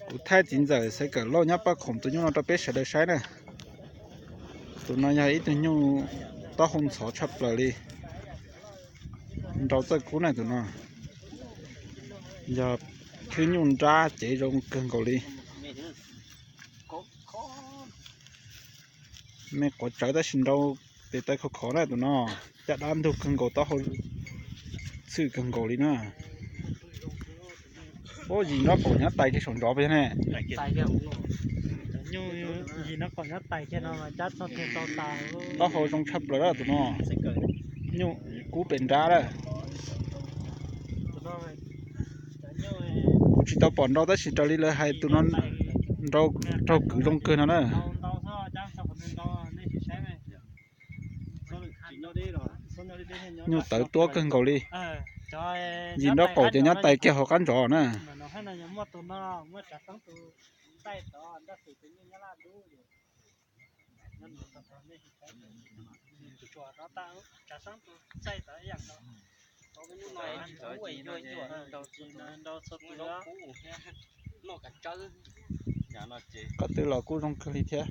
Kuv thaij txiv ntxawm Xaiv Kawm Lauj nyob Paj Khoom tus nyuj no rau peb sawv daws saib na. Tus no yog ib tug nyuj taub hau ntxhov tshaj plaws li, nrau txawj kub na tus no. Yog khwb nyuj nrab cev zoo kawg nkaus li. Me quav tsawv tab sis nrau tes taw khov khov na tus no. Caj dab ntug kawg nkaus, taub hau txhwj kawg nkaus li na. Ub, yim nrob qaum nyob tais kiag saum ntov puas yog ne? Taub hau zoo tshaj plaws tus no. Nyuj kub pem nrab lawm. Kuv tsis tau pom nrau tab sis raws li lawv hais tus no nrau raug kwv zoo kawg no na. Nyuj tawv tuab kawg nkaus li. Yim nrob qaum ces nyob tais kiag hauv qab ntov na. Qhov twg los kuj zoo kawg li thiab.